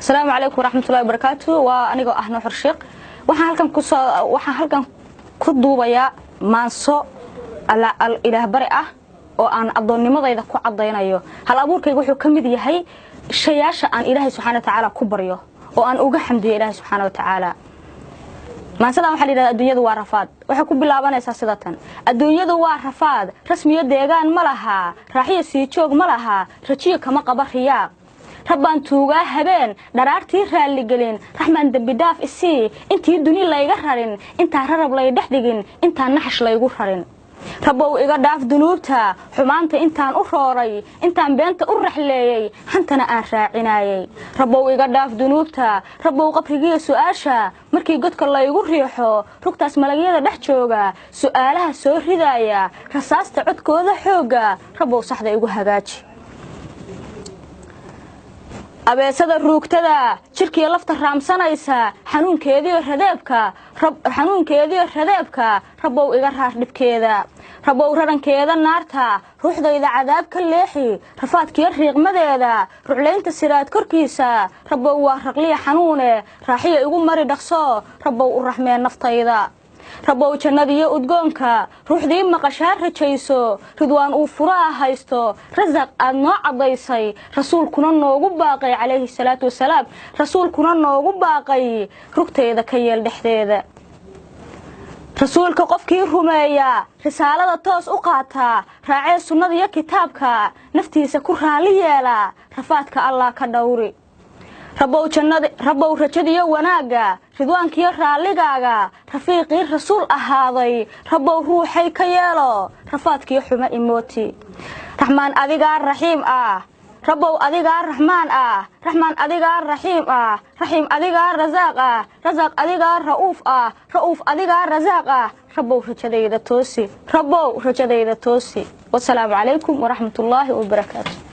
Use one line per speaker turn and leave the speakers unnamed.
Asalaamu calaykum waraxmatullahi wabarakaatu. Waa anigoo ah Nuxur Sheekh. Waxaan halkan ku duubayaa maanso Ilaah bari ah oo aan addoonnimadayda ku caddaynayo. Hal abuurkayga wuxuu ka mid yahay shayaasha aan Ilaahay subxana wa tacaala ku baryo oo aan uga xamdiyo Ilaahay subxaana wa tacaala. Maansadan waxaa la yidhahdaa "Adduunyadu waa rafaad". Waxay ku bilaabanaysaa sida tan: Adduunyadu waa rafaad, rasmiyo deegaan ma lahaa, raaxiyo sii joog ma lahaa, rajiyo kama qaba riyaaq. Rabbaan tuugaa habeen dharaartii raalligelin, Raxmaan dembidhaaf isii intii duni layga rarin, intaan rarab lay dhex dhigin, intaan naxash laygu rarin. Rabbow iga dhaaf dunuubta xumaanta intaan u rooray, intaan beenta u raxleeyey, hantana aan raacinayey. Rabbow iga dhaaf dunuubta. Rabbow qabrigiiyo su'aasha markii godka laygu riixo, rugtaas malagyada dhex jooga su'aalaha soo ridaaya, rasaasta codkooda xoogga, Rabbow saxda igu hagaaji. Abeesada ruugtada jidhkiyo lafta raamsanaysa, xanuunkeediyo radeebka, Rabbow iga raar dhibkeeda. Rabbow rarankeeda naarta ruuxdayda cadaab ka leexi, rafaadkiyo riiqmadeeda, ruclaynta siraad korkiisa, Rabbow waa raqliya xanuune, raaxiya igu mari dhaqso. Rabbow u raxmee naftayda. Rabbow jannadiyo udgoonka ruuxdii maqashaa rajayso, ridwaan uu furaa haysto, rasaq aad noo caddaysay, rasuulkuna noogu baaqay calayhi salaatu wasalaam, rasuulkuna noogu baaqay, rugtayda ka yeel dhexdeeda. Rasuulka qofkii rumeeya, risaalada toos u qaataa, raacee sunnada iyo kitaabka, naftiisa ku raalli yeelaa, rafaadka Allah ka dhowri. Rabbow rajadiyo wanaagga, ridwaankiyo raalligaaga, rafiiqii rasuul ahaaday, Rabbow ruuxay ka yeelo, rafaadkiyo xumo imooti. Raxmaan adigaa raxiim ah, Rabbow adigaa Raxmaan ah, Raxmaan adigaa raxiim ah, Raxiim adigaa Rasaaq ah, Rasaaq adigaa Ra'uuf ah, Ra'uuf adigaa Rasaaq ah. Rabbow rajadayda toosi, Rabbow rajadayda toosi. Wasalaamu calaykum waraxmatullaahi wabarakaatu.